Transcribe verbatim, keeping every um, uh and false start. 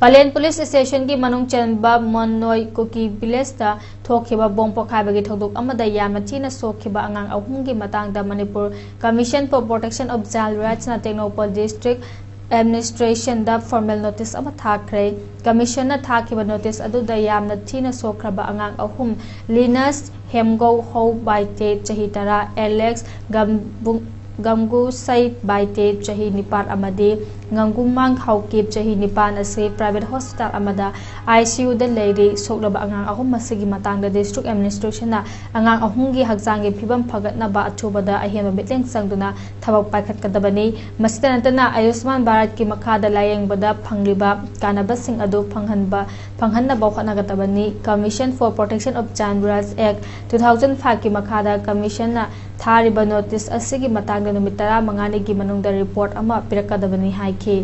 Plan police ꯁ꯭ꯇꯦꯁꯟꯒꯤ ꯃꯅꯨꯡ ꯆꯟꯕ ꯃꯣꯟꯅꯣꯏ ꯀꯨꯀꯤ ꯚꯤꯂꯦꯖꯇ ꯊꯣꯛꯈꯤꯕ ꯕꯣꯝ ꯄꯣꯈꯥꯏꯕꯒꯤ ꯊꯧꯗꯣꯛ ꯑꯃꯗ ꯌꯥꯝꯅ ꯊꯤꯅ ꯁꯣꯛꯈꯤꯕ ꯑꯉꯥꯡ ꯑꯍꯨꯝꯒꯤ ꯃꯇꯥꯡꯗ Manipur Commission for Protection of Child Rightsꯅ Tengnoupal District Administrationꯗ formal notice ꯑꯃ ꯊꯥꯈ꯭ꯔꯦ꯫ Commissionꯅ ꯊꯥꯈꯤꯕ notice ꯑꯗꯨꯗ ꯌꯥꯝꯅ ꯊꯤꯅ ꯁꯣꯛꯈ꯭ꯔꯕ ꯑꯉꯥꯡ ꯑꯍꯨꯝ, ꯂꯤꯅꯁ ꯍꯦꯝꯒꯧ ꯍꯧ ꯕꯥꯏꯇꯦ, ꯆꯍꯤ ꯇꯔꯥ, ꯑꯦꯂꯦꯛꯁ ꯒꯝꯕꯨ-, ꯒꯝꯒꯨꯁꯩ ꯕꯥꯏꯇꯦ, ꯆꯍꯤ ꯅꯤꯄꯥꯟ, ꯑꯃꯗꯤ ꯉꯝꯒꯨꯃꯥꯡ ꯍꯥꯎꯀꯤꯞ, ꯆꯍꯤ ꯅꯤꯄꯥꯟ ꯑꯁꯤ private hospital ꯑꯃꯗ ICUꯗ ꯂꯩꯔꯤ꯫ ꯁꯣꯛꯂꯕ ꯑꯉꯥꯡ ꯑꯍꯨꯝ ꯑꯁꯤꯒꯤ ꯃꯇꯥꯡꯗ District Administrationꯅ ꯑꯉꯥꯡ ꯑꯍꯨꯝꯒꯤ ꯍꯛꯆꯥꯡꯒꯤ ꯐꯤꯕꯝ ꯐꯒꯠꯅꯕ ꯑꯊꯨꯕꯗ ꯑꯍꯦꯟꯕ ꯃꯤꯠꯌꯦꯡ ꯆꯪꯗꯨꯅ ꯊꯕꯛ ꯄꯥꯏꯈꯠꯀꯗꯕꯅꯤ꯫ ꯃꯁꯤꯗ ꯅꯠꯇꯅ ꯑꯌꯨꯁꯃꯥꯟ ꯚꯥꯔꯠꯀꯤ ꯃꯈꯥꯗ ꯂꯥꯌꯦꯡꯕꯗ ꯐꯪꯂꯤꯕ ꯀꯥꯟꯅꯕꯁꯤꯡ ꯑꯗꯨ ꯐꯪꯍꯟꯕ, ꯐꯪꯍꯟꯅꯕ ꯍꯣꯠꯅꯒꯗꯕꯅꯤ꯫ Commission for Protection of Child Rights Act two thousand fiveꯀꯤ ꯃꯈꯥꯗ Commissionꯅ ꯊꯥꯔꯤꯕ notice ꯑꯁꯤꯒꯤ ꯃꯇꯥꯡꯗ ꯅꯨꯃꯤꯠ ꯇꯔꯥꯃꯉꯥꯅꯤꯒꯤ ꯃꯅꯨꯡꯗ report ꯑꯃ ꯄꯤꯔꯛꯀꯗꯕꯅꯤ ꯍꯥꯏꯈꯤ꯫